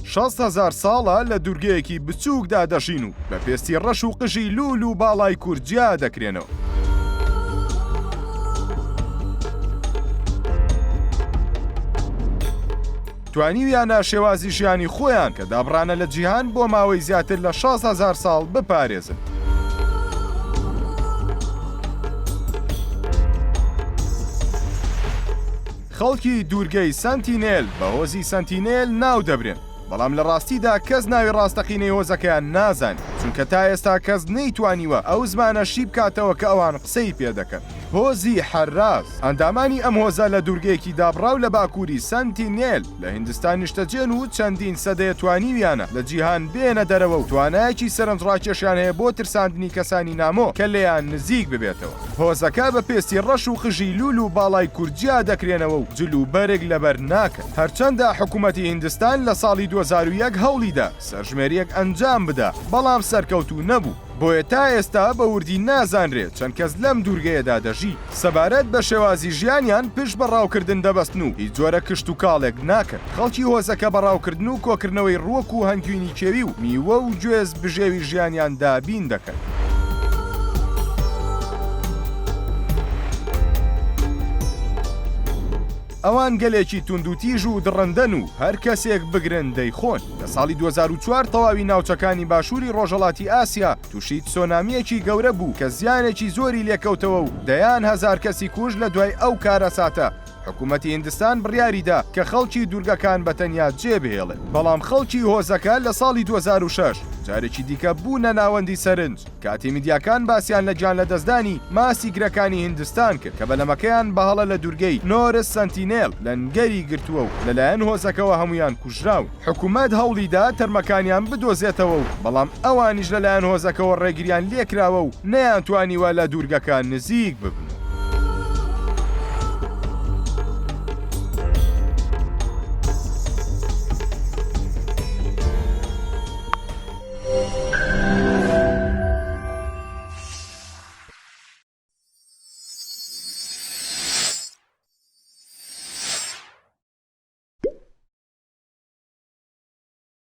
60 هەزار ساڵە لە دوورگەیەکی بچووکدا دەژین و بە پێستی ڕەش و قژی لوول و باڵای کورت جیا دەکرێنەوە. توانیویانە شێوازی ژیانی خۆیان کە دابڕانە لە جیهان بۆ ماوەی زیاتر لە 60 هەزار ساڵ بپارێزن. خەڵکی دوورگەی سەنتینێل بە هۆزی سەنتینێل ناو دەبرێن، بەڵام لە ڕاستیدا کەس ناوی ڕاستەقینەی هۆزەکەیان نازانێت، چونکە تا ئێستا کەس نەیتوانیوە ئەو زمانە شی بکاتەوە کە ئەوان قسەی پێ دەکەن. هۆزی حەراز، ئەندامانی ئەم هۆزە لە دوورگەیەکی دابڕاو لە باکووری سەنتینێل لە هیندستان نیشتەجێن و چەندین سەدەیە توانیویانە لە جیهان بێنە دەرەوە و توانایەکی سەرنجڕاکێشیان هەیە بۆ ترساندنی کەسانی نامۆ کە لێیان نزیک ببێتەوە. هۆزەکە بە پێستی ڕەش و قژی لوول و باڵای کورت جیا دەکرێنەوە و جل و بەرگ لەبەر ناکەن. هەرچەندە حکوومەتی هیندستان لە ساڵی 2001 هەوڵیدا سەرژمێرییەک ئەنجام بدا، بەڵام سەرکەوتوو نەبوو. بۆیە تا ئێستا بە وردی نازانرێ چەند کەس لەم دوورگەیەدا دەژی. سەبارەت بە شێوازی ژیانیان پشت بە ڕاوکردن دەبەستن و هیچ جۆرە کشتوکاڵێک ناکەن. خەڵکی هۆزەکە بە ڕاوکردن و کۆکردنەوەی ڕووەک و هەنگوینی کێوی و میوە و گوێز بژێوی ژیانیان دابین دەکەن. ئەوان گەلێکی توندوتیژ و دڕندەن و هەر کەسێک بگرن دەیخۆن. لە ساڵی 2004 تەواوی ناوچەکانی باشووری ڕۆژهەڵاتی ئاسیا تووشی تسۆنامییەکی گەورە بوو کە زیانێکی زۆری لێکەوتەوە و دەیان هەزار کەسی کوشت لە دوای ئەو کارەساتە حکوومەتی هیندستان بڕیاریدا کە خەڵکی دوورگەکان بە تەنیا جێبهێڵێت بەڵام خەڵکی هۆزەکە لە ساڵی 2006 جارێکی دیکە بوونە ناوەندی سەرنج کاتێ میدیاکان باسیان لە گیانلەدەستدانی ماسیگرەکانی هیندستان کرد کە بەلەمەکەیان بە هەڵە لە دوورگەی نۆرس سەنتینێل لەنگەری گرتووە و لەلایەن هۆزەکەوە هەموویان کوژراون. حکومەت هەوڵیدا تەرمەکانیان بدۆزێتەوە و بەڵام ئەوانیش لەلایەن هۆزەکەوە ڕێگریان لێکراوە و نەیانتوانیوە لە دوورگەکە نزیک ببنەوە.